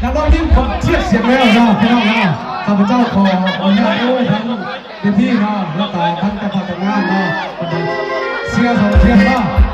ເຮົາໄດ້ຍິນຄວາມສຽງແລ້ວເນາະ ພີ່ນ້ອງເນາະ ຂ້າພະເຈົ້າຂໍອະນຸຍາດໂອ້ຍ ທັງເວທີເນາະ ແລ້ວກໍທັງເຈົ້າພາບຈັດງານເນາະ ເຊີຍສອງເຊຍເນາະ